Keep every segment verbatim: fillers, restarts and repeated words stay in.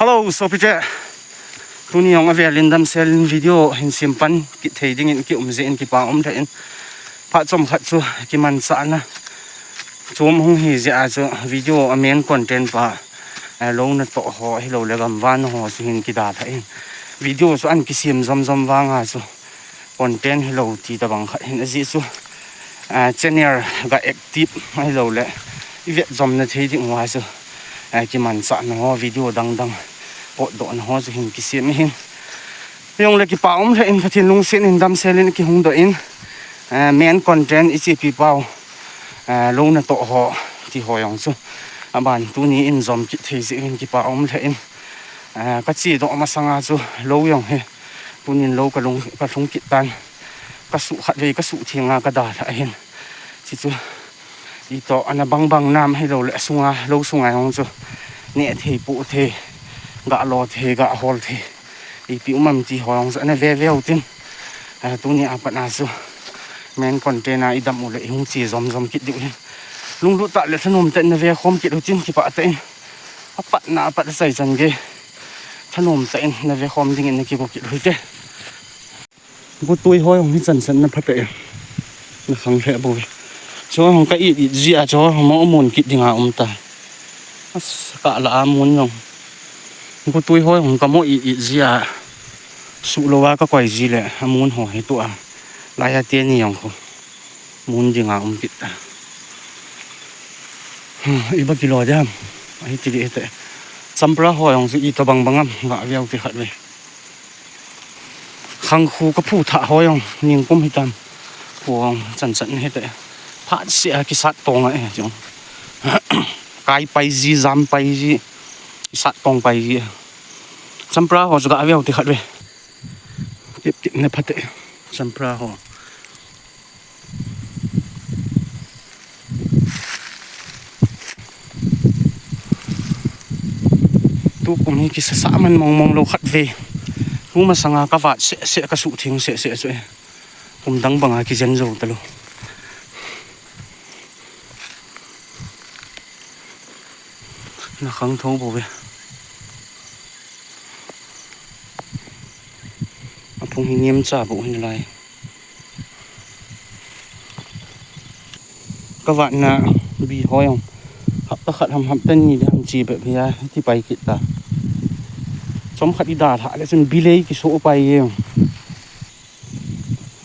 Hello, sopite. Tuni jong avel in damsel in video hin sem pan kit thei dingin kium jeh in kipa um lheh in. Phat chomkhat chu kimanchahna chom hung hi jeh a chu video a main content pa, eh, lou natoh ho hilou le gamvah ho chu hin kidalha in. Video chu ahin kisem jomjom vang a chu content hilou ti tabang khat hin ajeh chu, ah, channel ga active ahilou le i vet jomna thei ding uva chu, ah, kimanchahna ho video dangdang potdohna ho chu hin kisem ahin. Jong le kipa um lheh in Pathen lungset in damsel in kihung doh in, ah, main content i chepi pau, ah, lou natoh ho ti ho jong chu aban tuni in jom kit thei jeh in kipa um lheh in, ah, ka chedoh masanga chu lou jong hi tunin lou ka lung, ka lhung kit tan. Ka suh khatvei, ka suh thenga ka dalha ahin. Chuchu itoh ana bangbang nam hilou le, asunga, lou sunga jong chu neh thei, poh thei, ga lo thei, ga hol thei, ipi um am ti ho jong chu ana veve u tin. Ah, tuni a pat na chu main content a i dam u le i hung che jomjom kit diu hin. Lunglut tah le thanom tah in na vekhom kit u tin kipah tah in. Apat na apat achai chan gei thanom tah in na vekhom dingin na kigo kit u hite. Gotui ho jong hi chansatna phatah e. Na khang lheh bou ve. Chu hung ka it it jeh a chu hung mo mun kit dinga um ta. As ka la a mun jong. Gotui ho jong ka mo it it jeh a. Suh lou a ka koi ji le a mun ho hi tu a. Lai a teni jong khu. Mun dinga um kit ta. Hmm, iba kilo dam. Ahi ti di te. Champra ho jong chu itoh bangbang am ga veu ti khat ve. Khang khu ka phu thah ho jong ningkum hitam. Khu jong chanchan hite. Phat sia kisat tong a e jong. Kai pai ji, jam pai ji. Kisat tong pai ji. Champra ho chu ga veu ti khat ve. Tip tip ne phate. Champra ho. Tukum hi kisasa man mong mong lou khat ve. Tuma sanga ka vat seh seh ka suh theng seh seh chu e. Kum dang banga kijen jou talou. Na khang tho bou ve. A phung hi niam cha bou hin lai. Ka vatna bi ho jong. Hapta khat ham hapta ni le ham chi bep hi a ti pai kit ta. Chom khat i dalha le chun bi lei kiso pai jeng.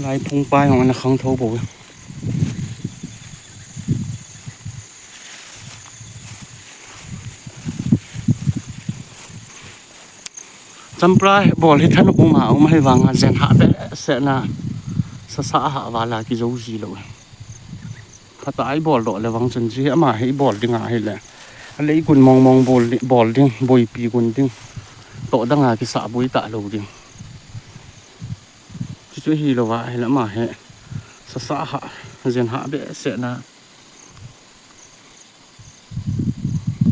Lai phung pa jong ana khang tho bou. Champra bol hi thanop um a um ahi vanga jen ha behseh na sasa ha vala kijou ji lou. Phatah a i bol doh le vang chun chu ama hi i bol ding ahi le. A lei gun mong mong bol di-, bol ding, boipi gun ding. Toh dang a kisa boi ta lou ding. Chu chu hi lou va ahi le ama hi sasa ha jen ha behseh na.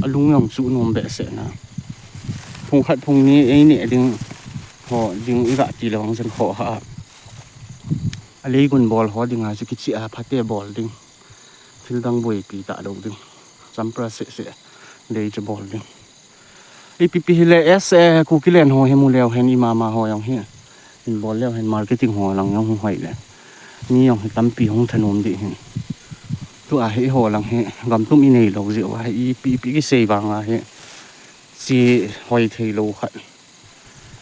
A lung jong chu nom behseh na. Phung khat phung ni ei neh ding ho ding i ga ti le vang chun kho ha. A lei gun bol ho ding a chu kichi a phate bol ding. Thil dang boipi ta lou ding. Champra seh seh. Lei chu bol ding. Ipi pi hi le S A Kuki len ho hi mu leu hen i mama ho jong hi. In bol leu hen marketing ho lang jong hung hoi le. Ni jong hi tampi hung thanom di hin. Tu a hi ho lang hi gam tum i nei lou jeh uva hi ipi pi kisei vang a hi. Chi hoi thei lou khat.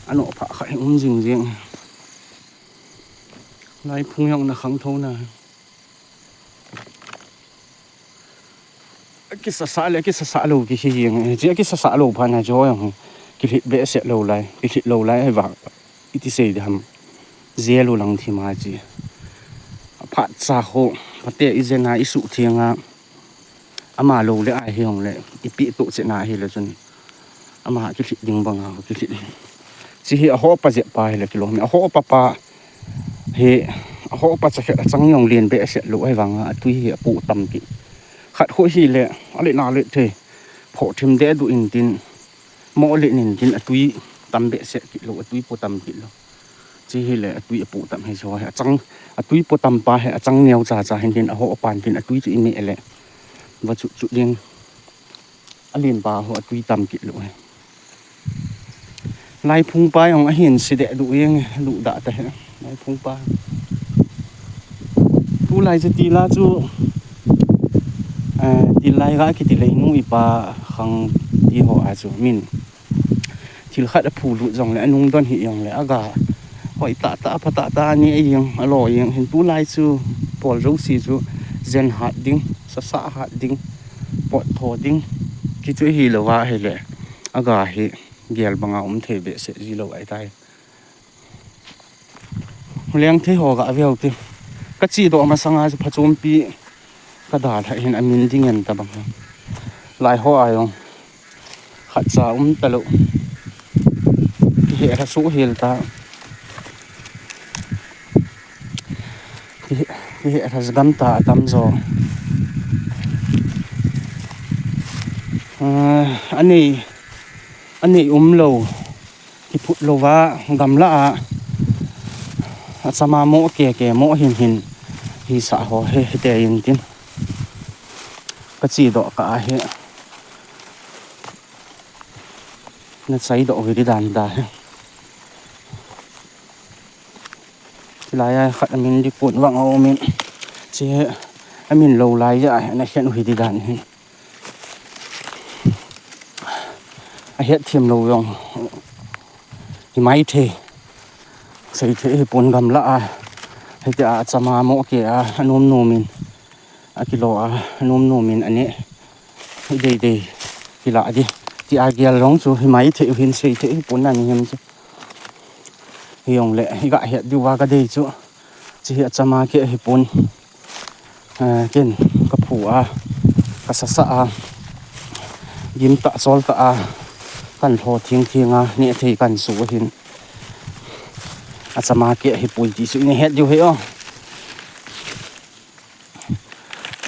Ano pha khat hi um jing jing. Lai phung jong na khang tho na. Kisasa le, kisasa lou, kihi jeng. Chi kisasa lou pha na jo jong. Kilhit behseh lou lai, kilhit lou lai, hei va. Iti sei di ham. Jel u lang thim a chi. Phat cha ho, pate i jen a i suh theng a. Ama lou le ai hi jong le, i pi to che na hi le chun. Ama kilhit ding bang a, kilhit. Chi hi a ho pa jep pa hi le kilom. A ho pa pa hi, a ho pa cha khe a chang jong len behseh lou ai vang a, a tui hi a pu tam ki. Khat ho hi le, a le na le the. Pho thim de du in tin. Mo le nin tin a tui tam behseh kit lou, a tui pu tam kit lou. Chi hi le a tui a pu tam hi so hi a chang, a tui pu tam pa hi a chang neo cha cha hin tin a ho pan tin a tui chu i me le. Va chu chu ding. A lin pa ho a tui tam kit lou hi. Laiphung pa jong ahin si deh duh jeng, duh dah ta he. Laiphung pa. Tulai chu tila chu, eh, tilai ga kiti lei nu ipa khang ti ho a chu min thil khat aphu lut jongle, anung don hi jongle, aga hoi tah tah, pha tah tah ani a jeng, alo jeng. Hin tulai chu pol jouse chu jen hat ding, sasa hat ding, pot tho ding, kichu hilou a hile, aga hi gel banga um thei behseh ji lou ahitai. Leng thei ho ga ve u te. Ka chi doh masanga chu phachompi ka dalha hin amin ding en ta bang. Lai ho a jong khat cha um ta lou. Kihe ra su hel ta. Kihe, kihe ra gam ta tam jo. Ah, anei, anei um lou. Kiphut louva gamla a, achama mo keke mo hin hin hi sa ho he, hite in tin. Ka chi doh ka a he. Na chai doh hi di dan da he. Hilai a khat amin di pon vang a um in. Chi he amin lou lai a he, na khen u hi di dan he. Ahet them lou jong hi mai thei. Sei thei hi pon gamla a. Hiti a achama mo ke a, anom nom in. Akilo a, anom nom in ane. Hi dei dei. Kila di. Ti a gel jong chu hi mai thei hin sei thei hi pon ani hem chu. Hi jong le, hi ga het diu va ka dei chu. Chi hi achama ke hi pon. Eh, ken ka phu a, ka sasa a, gim ta, chol ta a, kan lho thing thing a, neh thei kan su hin. Achama ke hi pui ti su ne het diu he o.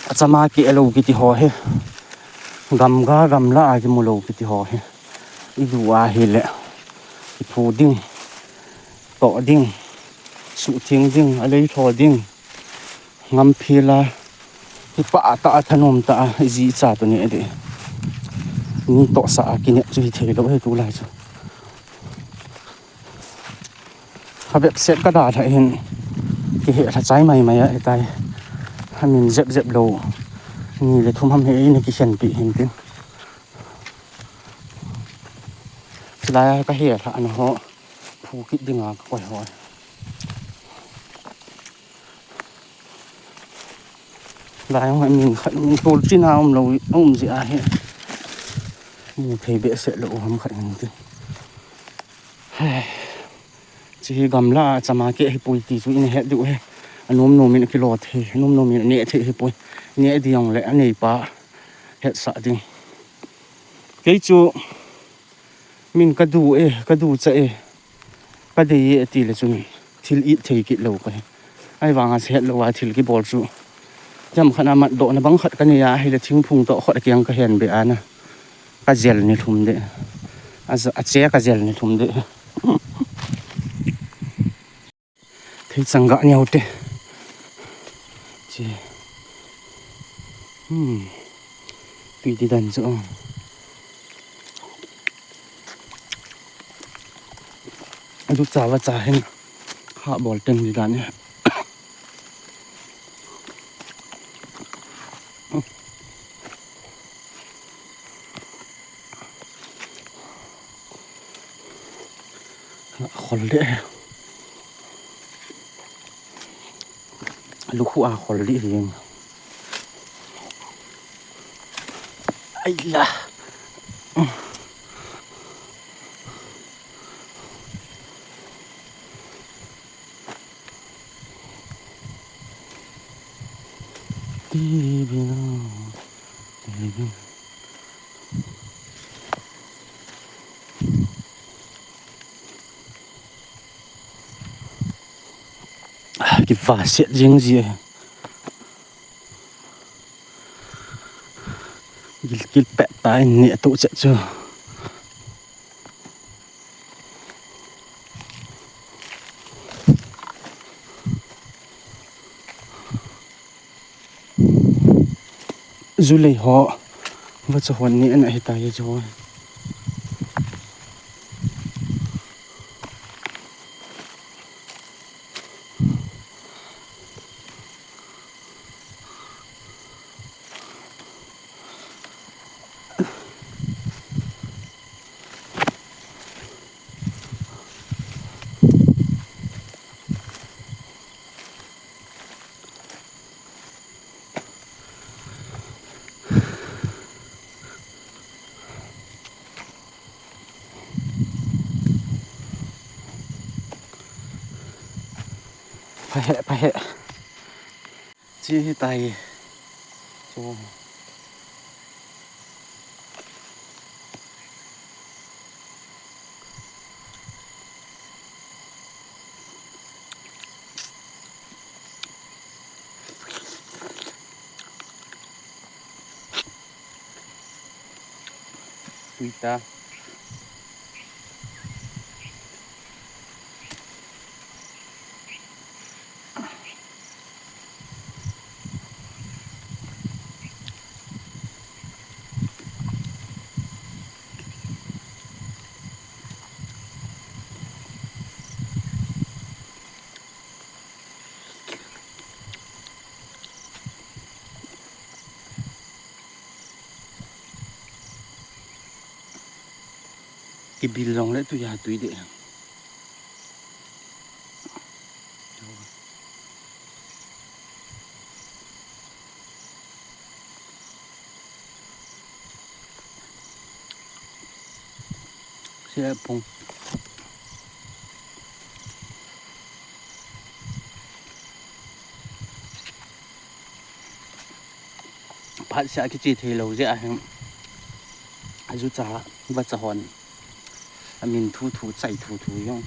Achama ke lo kiti ho he. Gam ga gam la a kimu lo kiti ho he. I du a hile. I phu ding. To ding. Su thing ding. A lei lho ding. Ngam phila, hi pa ta a thanom ta a, i ji cha tu ni a de. Ni to sa a kine chu hi thei lo he tu lai chu. Kha bep set ka da tha hin, ki he tha chai mai mai a, he tai. Ha min zep zep lo. Ni le thum ham he i ne ki khen pi hin tin. Lai a ka he tha an ho. Phu kit ding a ka koi ho. Lai hung min khat min tol chin a um lo, um ji a he. Mu thei behseh lo ham khat hin ti. Chi hi gamla a chama ke hi pui ti chu in het diu he. Anom nom in kilo thei, anom nom in ne thei hi pui. Ne di jong le anei pa het sa ding. Kei chu min ka du e, ka du cha e. Ka dei e ti le chun thil i thei kit lo ka hi. Ai vang a se het lo a thil ki bol chu. Jam khat a mat doh na bang khat ka nei a, hi le thingphung to khat a kiang ka hen be a na. Ka zel ni thum de. A za-, a che ka zel ni thum de. Thei chang ga niau te. Chi. Hmm. Tui di dan chu. Adu cha va cha hin. Ha bol teng di dan e. Khol de. Lukhu a khol di hi. Ai la. Ti bi na. Ti bi. Kiva set jing ji. Gil kil pet ta in ni tu che chu. Julei ho. Va chu hon ni an ahi ta ye chu. Pahe, pahe. Chi hi tai. Chu. Tui ta. Kibil jong le tui a tui de. Sia pung. Phat sia kiche thei lou jeh a hin. Aju cha, vacha hon. Amin thu thu, chai thu thu jong.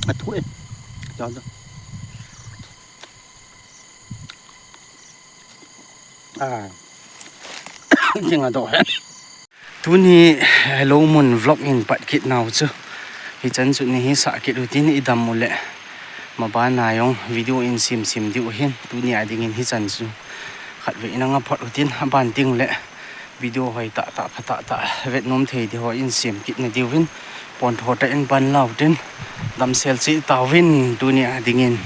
A thu e. Chao chao. A. Jing a doh he. Tuni, eh, Loumun vlog in pat kit nau chu. Hichan chu ni hi sah kit u tin i dam u le. Maban a jong video in sim sim diu hin. Tuni a ding in hichan chu. Khatvei in anga phot u tin, aban ding le. Video hoi tah tah pha tah tah vet nom thei di ho in sim kit na diu hin. Pon tho ta in ban lau tin. Damsel chi tau hin tuni a ding in.